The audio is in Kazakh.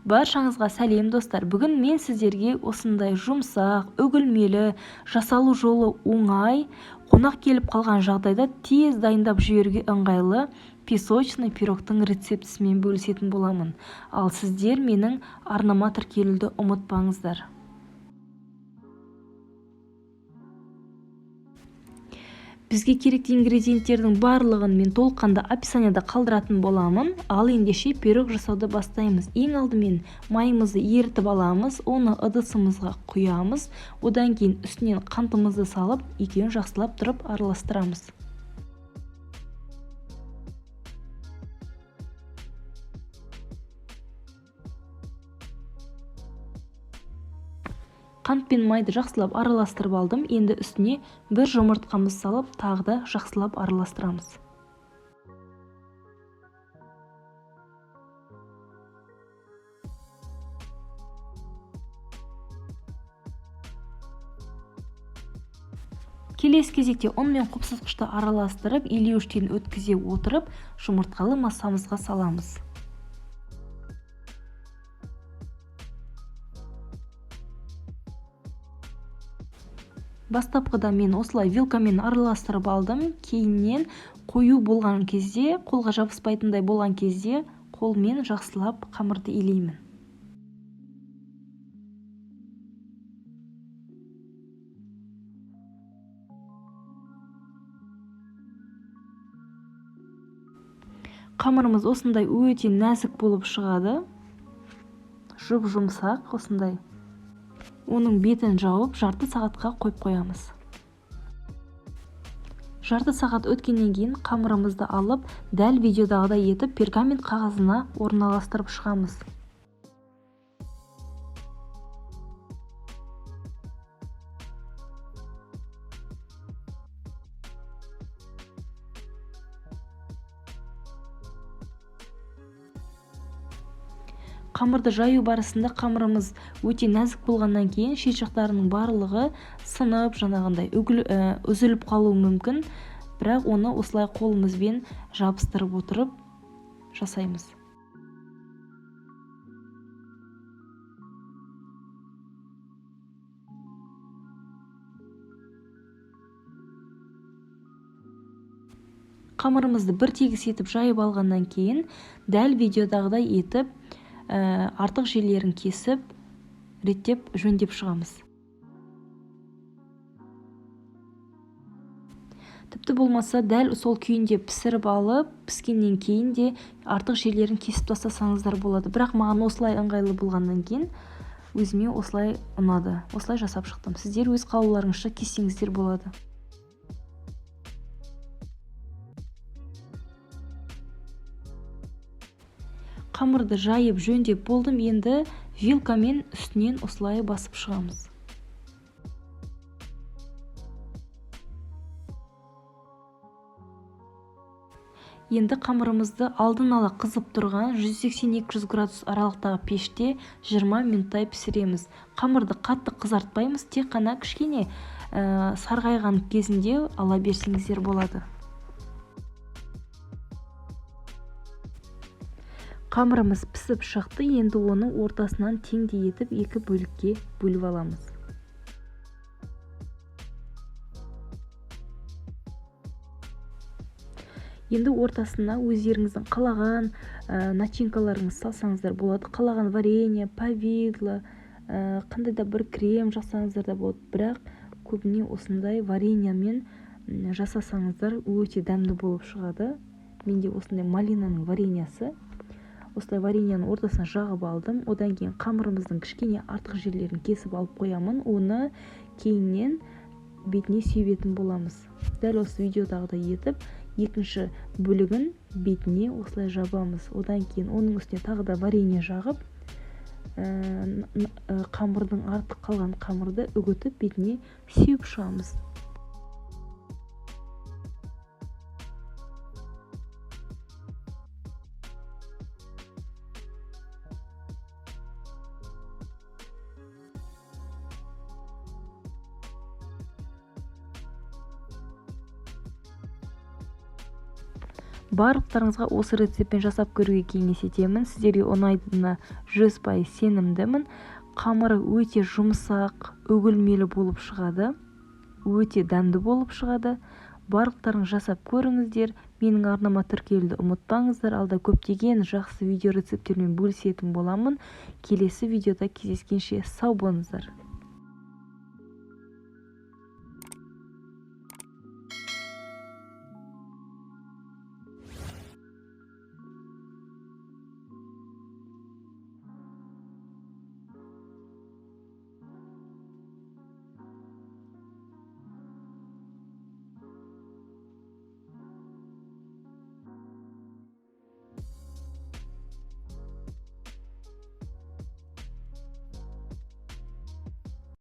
Баршаңызға сәлем, достар. Бүгін мен сіздерге осындай жұмсақ, үгілмелі, жасалу жолы оңай, қонақ келіп қалған жағдайда тез дайындап жіберуге ыңғайлы песочный пирогтың рецептісімен бөлісетін боламын. Ал сіздер менің арнама тіркелуді ұмытпаңыздар. Бізге керекті ингредиенттердің барлығын мен толыққанды описанияда қалдыратын боламын. Ал ендеше пирог жасауды бастаймыз. Ең алдымен майымызды ерітіп аламыз, оны ыдысымызға құямыз. Одан кейін үстінен қантымызды салып, екеуін жақсылап тұрып араластырамыз. Қант пен майды жақсылап араластырып алдым. Енді үстіне бір жұмыртқамыз салып, тағы да жақсылап араластырамыз. Келесі кезекте ұн мен қопсытқышты араластырып, илеуіштен өткізе отырып, жұмыртқалы массамызға саламыз. Бастапқыда мен осылай вилкамен араластырып алдым. Кейіннен қою болған кезде, қолға жабыспайтындай болған кезде қолмен жақсылап қамырды илеймін. Қамырымыз осындай өте нәзік болып шығады. Жұп-жұмсақ осындай. Оның бетін жауып, жарты сағатқа қойып қоямыз. Жарты сағат өткеннен кейін қамырымызды алып, дәл видеодағыдай етіп пергамент қағазына орналастырып шығамыз. Қамырды жаю барысында қамырымыз өте нәзік болғаннан кейін шет жақтарының барлығы сынып, жаңағындай үзіліп қалуы мүмкін. Бірақ оны осылай қолымызбен жабыстырып отырып жасаймыз. Қамырымызды бір тегіс етіп жайып алғаннан кейін дәл видеодағыдай етіп артық жерлерін кесіп, реттеп, жөндеп шығамыз. Тіпті болмаса дәл сол күйінде пісіріп алып, піскеннен кейін де артық жерлерін кесіп тастасаңыздар болады. Бірақ маған осылай ыңғайлы болғаннан кейін өзіме осылай ұнады. Осылай жасап шықтым. Сіздер өз қалауларыңызша кессеңіздер болады. Қамырды жайып жөндеп болдым. Енді вилкамен үстінен осылай басып шығамыз. Енді қамырымызды алдын ала қызып тұрған 180-200 градус аралықтағы пеште 20 минуттай пісіреміз. Қамырды қатты қызартпаймыз, тек қана кішкене сарғайған кезінде ала берсеңіздер болады. Қамырымыз пісіп шықты, енді оны ортасынан теңдей етіп екі бөлікке бөліп аламыз. Енді ортасына өздеріңіздің қалаған начинкаларыңызды салсаңыздар болады. Қалаған варенье, повидло, қандай да бір крем жасаңыздар да болады. Бірақ көбіне осындай вареньемен жасасаңыздар өте дәмді болып шығады. Менде осындай малинаның вареньесі. Осылай вареньяның ортасына жағып алдым. Одан кейін қамырымыздың кішкене артық жерлерін кесіп алып қоямын. Оны кейіннен бетіне себетін боламыз. Дәл осы видеодағыдай етіп, екінші бөлігін бетіне осылай жабамыз. Одан кейін оның үстіне тағы да варенье жағып, қамырдың артық қалған қамырды үгітіп бетіне сеуіп шығамыз. Барлықтарыңызға осы рецептпен жасап көруге кеңес етемін. Сіздерге ұнайтынына 100% сенімдімін. Қамыры өте жұмсақ, үгілмелі болып шығады, өте дәмді болып шығады. Барлықтарыңыз жасап көріңіздер. Менің арнама тіркелуді ұмытпаңыздар. Алда көптеген жақсы видео рецепттермен бөлісетін боламын. Келесі видеода кездескенше сау болыңыздар.